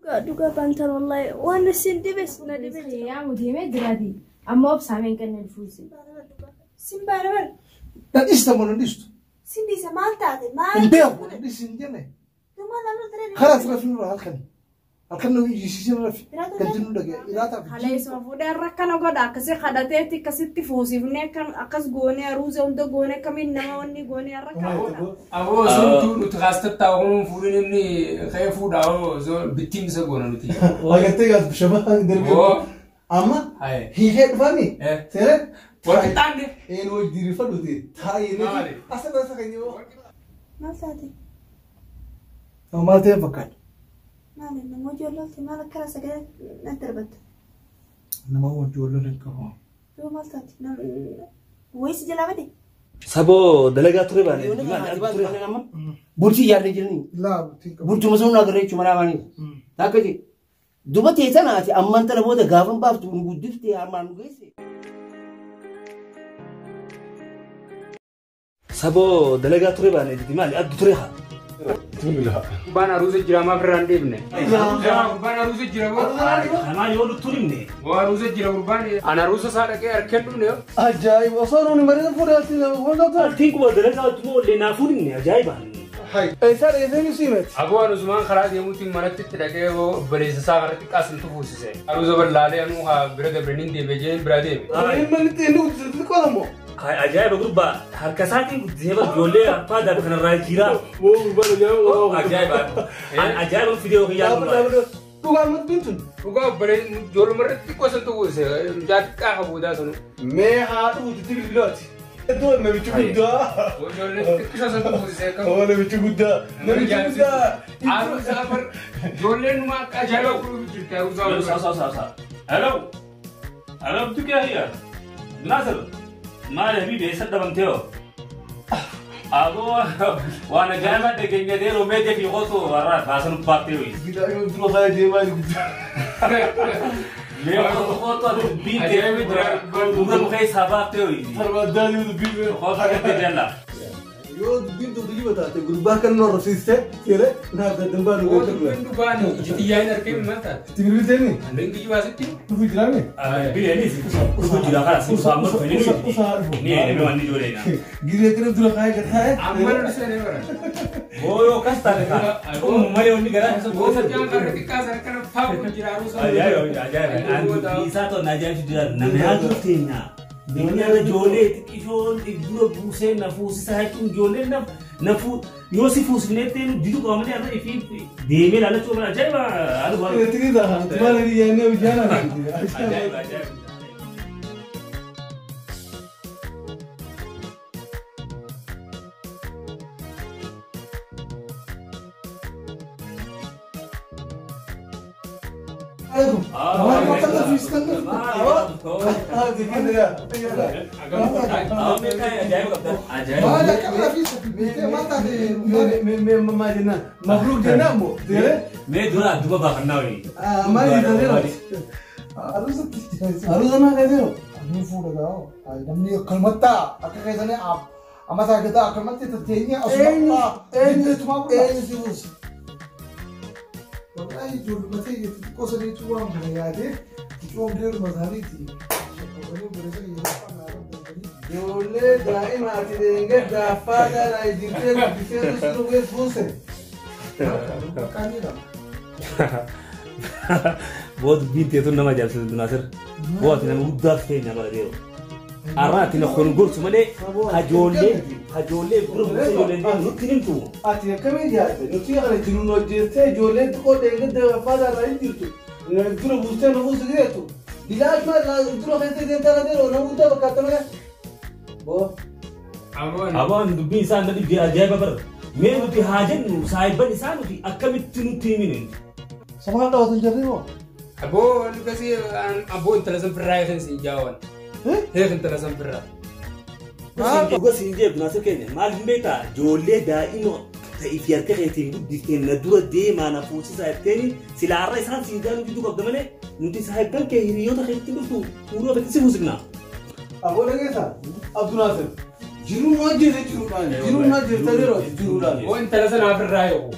Dhugaa baantan wallaahi waan isin dhibes na dhibe jira. Yaa deemee jiraati. Amma obsaamee hin kennan fuusi. Sin baana bara. Na dhiista moo na dhiistu? Sin dhiisa maal taate maal? Hin beeku na dhiisi hin jenne. Dhumaa naannoo daree. Karaa rafi nurra halkan. Halkan nu iyyisiisin rafi. Gaddi nu dhagee iraataa fi. Kaleessuma fuudhee har'a akkana godha akkasii kadhateetti akkasitti fuusifnee akkas goonee aruuza hunda goonee akkamiin nama wanni goonee har'a akkana godha. Aboo osoo nuti kaastettaa Oromoon fuudhin inni ka'ee fuudhaa osoo bittiin isa goona nuti. Agartee gaas bishamaa darbee. Oo. Amma Haye. hiikee dhufaami. Eh. Seere. Walqixxaanne. Een hojii diriirfadhuuti. Taa'ee Maali? Asa basa kan yoo. Maal taate? Maal ta'e fakkaata? Maali nama ijoollolte maal akkana sagalee na darbatta? Nama ijoollee hin qabu. Yoo maal taate? Wayii si jalaa bade? Saboo dalagaa ture baane. Bultii ijaarree jiranii. Laa bultii qabu. Bultuma sun agarree jechuun mana amaanii. Takka jee. Duba teessan ati ammaan tana booda gaafan baaftu nu guddiftee harmaan nu geesse. Saboo dalagaa ture baane maali addu ture haa. Gubbaan aruusa jira maaf irraa hin deebine. Gubbaan aruusa jira boo. Kanaa yoo luttuun himne. Boo aruusa jira gurbaan. An aruusa isaa dhaqee harkeen dhumne yoo. Ajaa'iba osoo nuuni mariin fuudhaatti waldaa Altiin quba dalagaa wajjin oollee naafuu himne ajaa'iba. Eessaa dheessee ni siimeti. Aboo an Usmaan karaa deemuutiin manatti itti dhaqee obboleessa isaa karaa xiqqaa santu fuusise. Aruusa bal'aalee anuu haa bira dabraniin deeme jeen bira deeme. Inni manni inni guddisatti qolamoo. Ajaa'iba gurbaa harka isaatiin guddisee bara ijoollee abbaa daabe kanarraa jira. Woo gurbaan ajaa'iba. Ajaa'iba. Ajaa'iba fidee hiyyaa gurbaa. Dhugaan mati tun. Dhugaa obboleessa ijoolluma irratti xiqqoo santu fuusise. Mucaa xiqqaa qabuudaa sanu. Mee haa dhuguuti bilbilooti. Iddoo namichi guddaa. Ijoollee xiqqoo santu fuusise akka. Oo namichi guddaa. Namichi guddaa. Aruusa bar ijoolleen numa akka ajaa'iba kunuun jirti aruusa Hello, bar. sa sa sa. Hello. Hello, tu kya hiya? Nasir. Maal habibi eessa dhabamtee Aboo waan ajaa'iba dhageenye deeroo meedee fi qotu warra baasan baattee hoyi. Guddaa yoo dura kana deemaa guddaa. Mee qotu ati biittee dubra nu keessaa baattee hoyi. Barbaadaa yoo dubbii. Qotu akkatti jalla. Yoo dubbiin tokko jiba taate gurbaa kan nu arrabsiiste seere naaf daddambaa nu Boo goota. dubbiin dhugaan ijji hin arginu maal taate? Itti bilbilteeni? Andeen kiyyuu asitti. Dhufu jiraame? Bileenis dhufu jira kana si dhufaa amma dhufe ni Usaa dhufu. Ni eenyu wanni ijoollee na. Giree kana dura kaayee gad taa'ee. Amma nu seenee bara. Booyoo kas taate kaa. Dhumu malee wanni garaa keessa Boo mucaan karra xiqqaa sana kana faawu jira aruusa. Ajaa'iba ajaa'iba. An dubbii isaa ta'u na ajaa'ibsu jira. Nama yaadu teenya. Biyya ijoollee xiqqishoon dura buusee na fuusisa jechuun ijoolleen na fuu yoo si fuusifneetti diduu qaba malee har'a ifii deemee ilaalachuu qaba ajaa'iba. Itti gitaa maal inni yaadnee hojii Ajaa'iba ajaa'iba. Mabruk jennaan moo? Mee dura adduma baafannaa wayii. Maal jedhan Aruusa maa kan Ani fuudha gaa namni akkanumatti akka keessanii amma taagetaa akkanumatti tatteenye asuma Eenyu si buusa? Wallahi ijoolluma ta'e xixiqqoo sadiitu waan kana yaadee xixiqqoon geeruma isaaniiti. Ijoollee daa'ima ati deengee gaaffaa garaa jirtee guddisee si dhugee fuuse. Qaaniidha. Boo dubbiin teetuun nama ajaa'ibsiisu Naasir. Boo ati nama guddaaf keenya bara deemu. Har'a ati na gorsu malee hajoollee hajoollee dura buusee ijoolleen deemu nutti himtu. Ati akkamiin yaadde? Nuti kana jiru nu hojjettee ijoollee xiqqoo deengee gaaffaa garaa jirtu. Dura buustee nu buusu geettu. Bilaash maal dura keessa deemtaa kan yeroo nama guddaa fakkaata malee. Boo. Abaan dubbiin isaa na dhibdee ajaa'iba bara. Mee nuti haa jennu saayibban isaa nuti akkamitti nutti himine. Sama kan dhaawatan jarri moo? Aboo akkasii aboo intala san firraa eegan siin jaawan. Heek intala san firraa. Dhuga siin jeetu Naasir keenya maal hin beektaa ijoollee daa'ima ta'ii fi harka keetiin guddifteen na dura deemaa na fuusisaa jetteeni sila har'a isaan siin jaaluu diduu qabda malee nuti saayibban kee hiriyoota keetti dhuftu fuudhuu ofitti si fuusifna. Aboo dhageessaa? Abduu Naasir. Jiruun hojjete jiruudhaan. Jiruun hojjete yeroo jiruudhaan. Boo intala san afirraa eegu.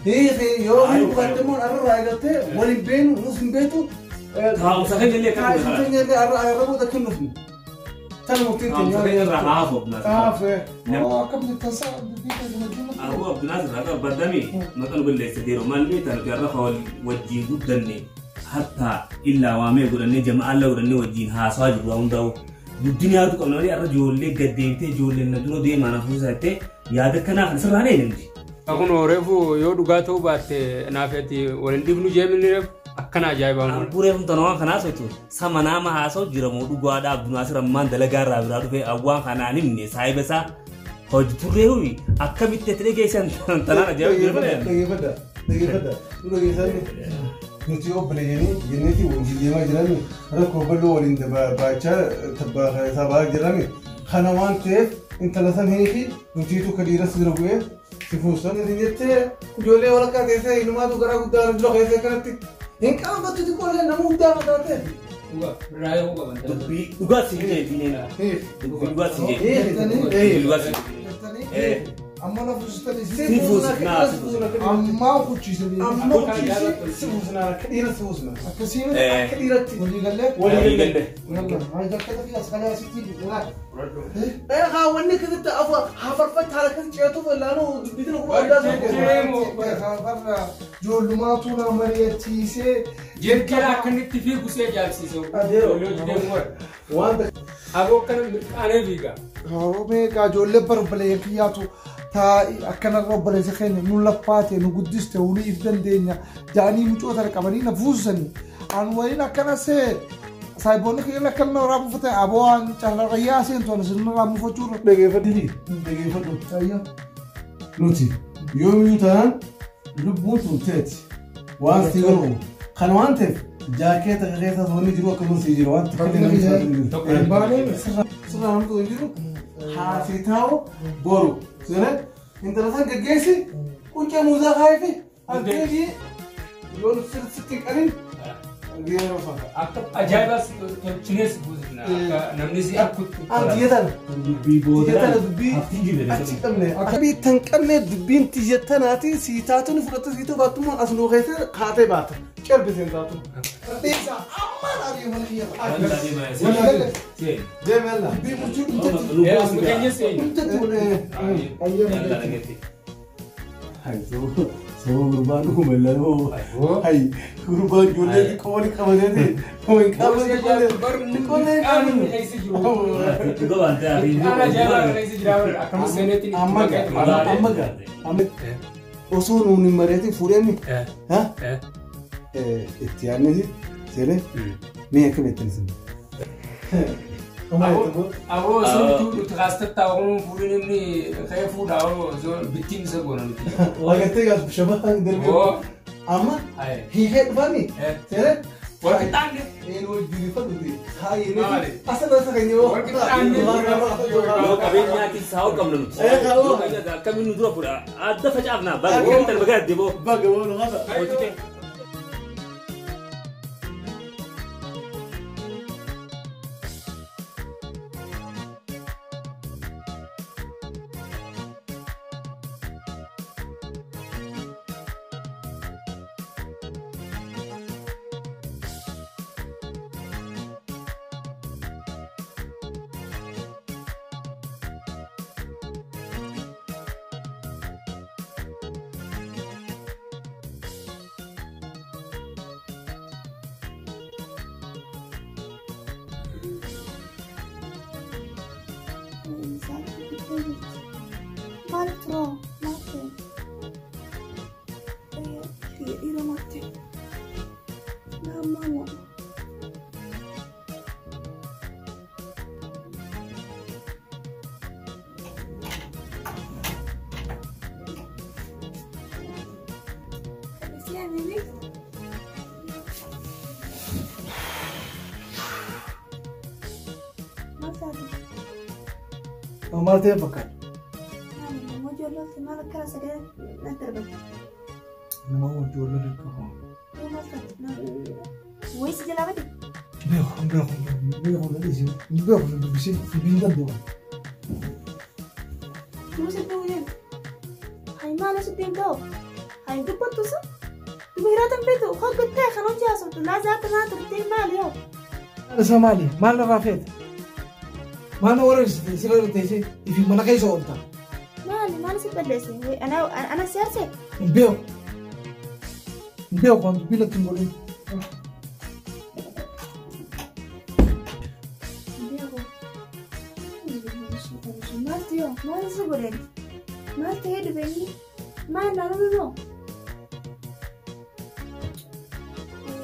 Hiiki yoo hiiku baattemoon arra eegalte waliin beenu nus hin beetu. Taa'umsa keenya illee akka Taa'umsa keenya illee arra booda kennuufni. Tana murtiin Taa'umsa keenya irraa haafu Abdunaasir. Haafe. Akkamitti tasaa dubbii keessa Abuu Abdunaasir haqa baddami maqaa nu balleessa deero maal beektaa nuti har'a wajjin guddanne hatta illaa waamee godhannee jama'aa godhannee wajjin haasawaa jirru hundaa'u. Guddina yaadu qabna malee har'a ijoollee gaddeemtee ijoolleen na dura deemaa na fuusaa jettee yaada kanaa kan sirraa hin eenyuti. Kun reefu yoo dhugaa ta'uu baatte naaf ati waliin dhibnu jeemni reefu akkana ajaa'ibaa kun. Bu'uuree kun tanawaan kanaa sochu sama nama haasa'u jira moo dhugaadhaa Abdunaasir ammaan dalagaa irraa biraa dhufee awwaan kanaan himne saayiba isaa hojii turree hubi akkamitti itti dhageessan tanaan ajaa'iba jira malee. Dhageeffadha dhageeffadha nu dhageessan nuti obboleeyyanii jenneeti wajjin deemaa jiran rakkoo bal'oo waliin baachaa tabbaa jiran kana waan ta'eef intala san hiiki nutiitu kadiiras bira bu'ee si fuusan. Jettee ijoollee walakkaa teessee ilumaatu garaa guddaa dura keessee kanatti hin qaanfattu xiqqoollee nama guddaa mataa ta'e. Dubbii dhugaa si jee diineen. Dubbii dhugaa si jee. Dubbii dhugaa si jee. Amma na fuusitanii Si fuusna si fuusna. Ammaa kuchiisanii. Amma kuchiisii si fuusna akka dhiira si fuusna. Akkasiin Akka dhiiratti. walii gallee. Walii galle. Yalla akka tafi as kalee asitti biqilaa. Haa wanni akkasitti hafarfatti haala akkasi ceetuuf laanuu dubbitin kuma addaa Barra ijoollumaatu na mari'achiisee. Jirkela akkanitti fiigu see ajaa'ibsiisu. Adeero. Ijoollee hojii deemu warra. Wanta Aboo akkana mirqaanee fiiga. Meeqa ijoollee barbalee kiyyaatu taa'i akkanarra obboleessa keenya nu laffaate nu guddiste walii if dandeenya jaanii mucoota qabanii na fuusanii. An waliin akkana see saayiboonni kiyyan akkana irraa buufate aboo an callarayyaa seentu an isinirraa buufachuu irra. Dhageeffadhu dhageeffadhu. Nuti yoomiyyuu taanaan lubbuun tun teeti waan si godhu kana waan ta'eef jaakeeta keessa wanni jiru akkasumas si jiru waan takka namni si jiru. Sirraa namtu hin jiru haasii taa'u boru siree intala san geggeessi quncee muuzaa kaayifi alkeejii yoo sitti hin qabin Akka ajaa'ibaas tolchinees buusna akka namni si arkutti. Tiyya Dubbii booda. Tiyya tana dubbii achi qabne. Akka tan qabne dubbiin tiyya tanaati sii taatu ni fudhatte sii baattummaa as nuu keessa kaatee baata. Calbiseen taatu. Dhiisa ammaan ari'ee mana kiyya. Deemella. Dubbii murtii dhumtetti. Dhumtetti walii. Sababa gurbaan dhuguma illee hay gurbaan ijoollee xiqqoo waliin qabateeti. Hin qabne xiqqoolee hin qabne. Amma gaa amma gaa amma osoo nuun hin mari'atin fuudheenni itti yaadneti seenee mee akkam jettan isin. Aboo osoo nuti kaastatti hawaasummaa fuudhee namni ka'ee fuudhaa osoo bittiin isa goona nuti. Agartee gaaf shabahan darbee. Amma hiikee dhufani seenee. Walqixxaanne. Een wajjin fadhuti. Haayee asirra isa kan yoo. Walqixxaanne. Yoo qabeenyaatti saawwa qabna nuti. Yoo qabeenyaatti akkamiin nu dura fuudha. Adda facaafna. Baga kan baga deeboo. Baga waan haasa. Maaliif turoo? Maal ta'e? Dhiira maal ta'e? Naammaa moo? Maal taate? Maal ta'e fakkaata? Maal akkana sagalee natti darbate? Nama ijoollee qabu. Maal taate? Wayii si jalaa bade? Beeku beeku beeku na dhiisi beeku na dubbisee dubbiin danda'u. Musa ta'uu deemu. Hay maal? Maal asitti hin ta'u? Haa hin dubbattu sun? Duba hiraatan feetu hoggattee kan hojii haasoftu laa zaata naa turtee maali yoo? Isa maali? Maal narraa feete? Maal wareessite sirra irra teessee ifi mana keessa oolta? Maali maal si balleesse? Ana si aarse? Hin beeku. Hin beeku waan dubbii natti hin godhin. Hin beeku. Maaltu yoo? Maal si godhan? Maal ta'ee dhufeenyi? Maal na loluu?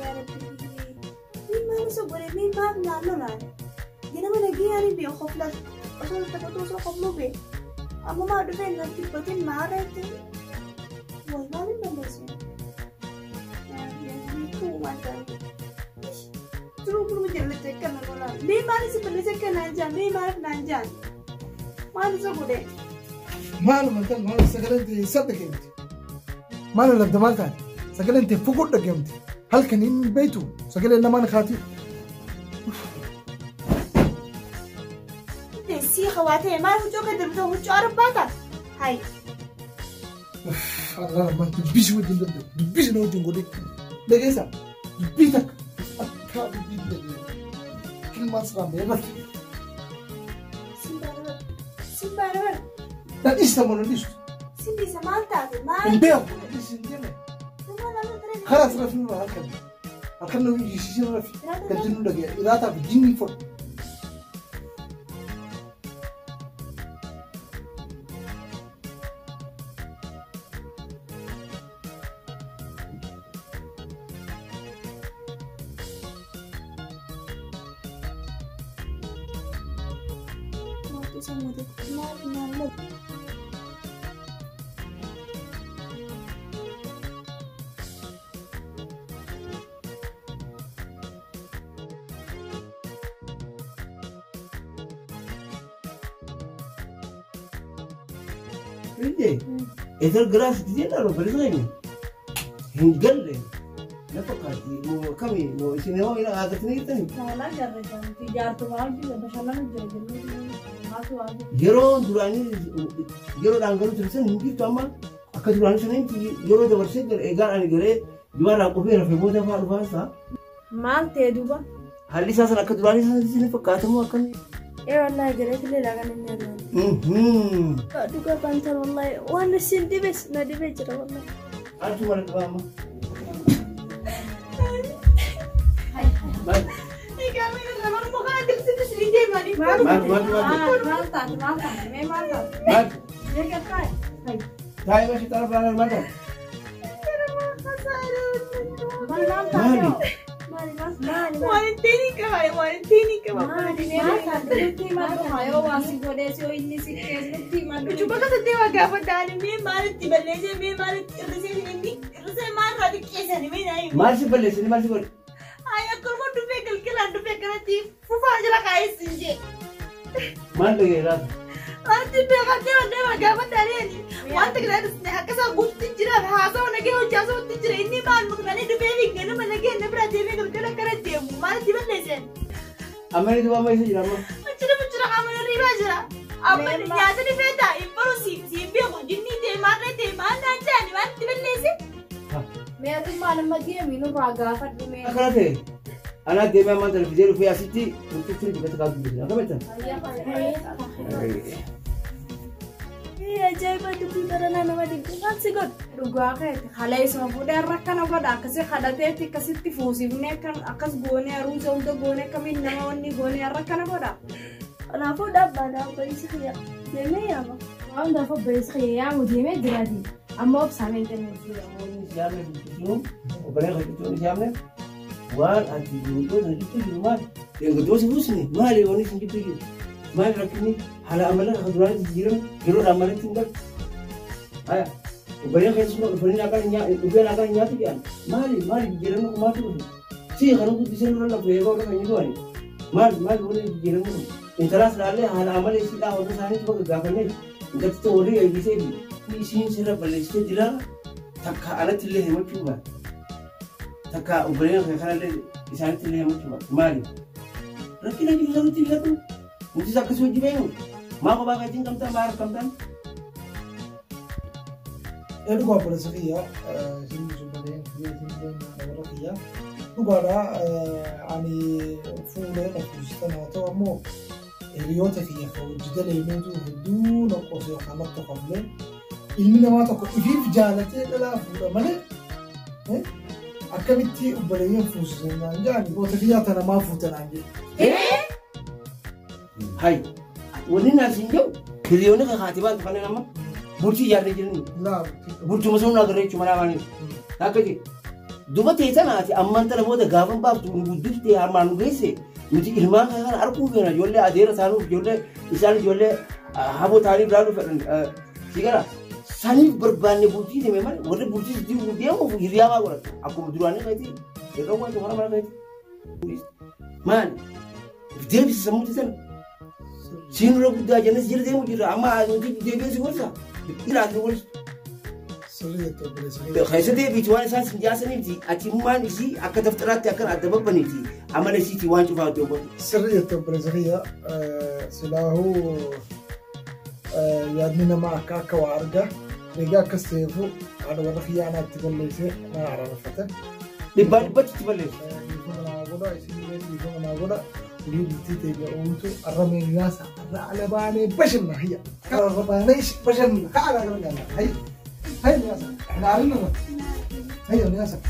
Yaa Rabbi. Maal si godhe? Mee maaf naan lolaan? Ganama nagee ani beeku koflas osoo taphatu osoo kofluu beeku. Amma maa dhufee natti dubbatin maarra itti? Wayi maal hin balleesse? Turuu gurma jallate akkana lolaan. Mee maal si balleesse akka naan jaan? Mee maaliif naan jaan? Maal isa godhe? Maal mantal maal sagaleen ta'e isa dhageemti? Maal lafta maal taate? Sagaleen ta'e fuguu dhageemti. Halkan hin beektu sagaleen namaan kaati. Si hawaatee maal huccuu akka darbite huccuu arbaata? Hai. Allah man dubbisi wajjin danda'u dubbisi na wajjin godhe. Dhageessa dubbii takka akka dubbii dhageessa. Kilmaan siraan ba'ee barti. Simbaana bara. Dhadhiista moo dhadhiistu? Simbisa maal taate? Maal? Hin beeku. Dhadhiisi hin jenne. Karaa sirra fi nurra halkan. Halkan nu iyyisiisin rafi. Gadi nu dhageessa. Iraataa fi jinni fodha. Maaltu isa mudate? Maal naan lolu? Ije, eetal giraas gisee dhalo bari keenya hin galle na fakkaatti moo kami moo isin hoo ina agartanii jirtanii? Laalaa jarra jaanti jaartuma hojii bashannana jira jennee haatu waa jiru. Yeroo duraanii yeroodhaan garuu ture san hin jirtu amma akka duraanii sana yeroo dabarsee gara eegaan ani garee dubarraa qofee rafee booda fa'aa dhufaansa. Maal ta'e duuba? Haalli isaa sana akka duraanii sana isin fakkaatamoo akkamii? Ee wallaahi gareetillee laagan hin nyaatan. Dhugaa baantan wallaahi waan isin dhibes na dhibee jira wallaahi. Maaltu mala dhibaa amma? Maal? Egaa mee nama mukaa dirsitti si deemanii. Maal Maal maal maal? maal taate? Maal taate? Mee maal taate? Maal? Mee gargaari? Hai. Taa'ee ma shixaara biraan maal taate? Maal maal taate? Maali? Maali maali? Waan ittiin qaba waan ittiin qaba. Maali maal taate? Nutti himadhu hayoo waa si godhee si inni si keessa nutti himadhu. Ujuma kasa deema gaafa ta'ani mee maalitti balleessee mee maalitti hir'isee inni hir'isee maal irraa xiqqeessani mee naa himu. Maal si balleessanii maal si godhe? Ay akkanuma dhufee galgalaan dhufee kanatti fufaa jala kaa'essi hin jee. Maal dhaga'e laata? Wanti beekaa deema deema gaafa ta'ani wanta kana akkasuma guututti jira haasawa nagee hojii haasawatti jira inni maal muknanii dhufee fi ganama nagee na bira deemee galgala akkana deemu maalitti balleessan? Amma inni duuba amma isa jira amma? Achira muchira qaama riibaa jira. Amma nyaata ni feeta hin baru si si beeku jinni ta'e maal ta'e maal naan jaani maalitti balleesse? Mee atummaan amma deemi nurraa gaafadhu mee. Akkana ta'e anaa deemee ammaan tana fidee dhufee asitti murtiitti dubbata kaatu dubbisa. Akkam jettan? Ajaa'iba dubbii baranaa nama dhibbu maal si godhu? Dhugaa keeti haleessuma fuudhee har'a akkana godha akkasii kadhateetti akkasitti fuusifnee akkas goonee aruuza hunda goonee akkamiin nama wanni goonee har'a akkana godha. Kanaafuu dhaabbaadha obboleessi kiyya deemee yaama. Waan hundaaf obboleessi kiyya yaamu deemee jiraati. Amma obsaamee hin kennu. Siyaamne jechuun obboleen kan jechuun siyaamne waan ati miidhoo sana jidduu jiru maali? Eegdoo si buusne maali wanni isin jidduu jiru? Maali rakkinni haala amala kan duraanii jijjiirame yeroodhaan malatti hin galu? Haya obboleen keessumaa dhufanii dhufeen akka nyaatu jedhan maali maali jijjiiramni kun maaltu dhufe? Si kan guddisee nurra lafu eegoo irra kan jiru maali maali wanni jijjiiramni kun? Intalaas ilaallee haala amala isiidhaa warra isaaniitu bakka gaafannee intalti warri eegisee fi isiin sirra balleessitee jira takka alatti illee himachuu baate takka obboleen kee kanallee isaanitti illee himachuu baate maali rakkina jiru sanutti ibsatu nutis akkasii hojii beeknu maa kophaa keetiin qabtaa maa harkamtaan. Dhugaa obboleessa kiyya isin obboleen kiyya isin warra kiyya dhugaadha ani fuulee na fuusistan haa ta'u ammoo hiriyoota kiyya kan hojii daleemeetu hedduu na qoosee kan natti qablee ilmi namaa tokko ifiif jaalatee dhalaa fuudha malee akkamitti obboleeyyan fuusisan naan jedhan goota kiyyaa tana maa fuute naan jedhe. Hay wanni naan siin jedhu hiriyoonni kakaatee baatu kanneen amma bultii ijaarree jiranii. Bultuma sun agarree jechuun mana amaanii. Akka jedhu duba teessanaati ammaan tana booda gaafan baaftu nu guddiftee harmaan nu geesse nuti ilmaan kana arguu feena ijoollee adeera isaanuuf ijoollee isaan ijoollee haboo ta'anii biraa dhufan si gara saniif barbaanne bultii deeme malee warri bultii deemuuf hiriyaa maa godhatu akkuma duraanii keetii yeroo waan mana mana keetii maali deebisi sammuu sana siin dura guddaa jennes jira deemu jira amma nuti deebi'ee si gorsa ilaatu gorsa. Keessa deebiiti waan isaan sin jaasaniiti atimmaan isii akka daftaraatti akkan adda babbaniiti amala isiiti waan cufaa iddoo godhu. Sirri jette obboleessa kiyya silaahuu yaadni namaa akka akka waa arga egaa akkas ta'eefu haadha warra kiyyaa anaatti balleessee na araarfate. Dhibbaa dhibbatti itti balleesse. Dhiifama naa godha isinillee dhiifama naa godha ulii bultii ta'e ooytu arra meeniyaasa arra ala baanee bashanna hayya arra baanee bashanna haala gara gaala hayya. هيا يا سلام احنا عارفين هيا يا سلام.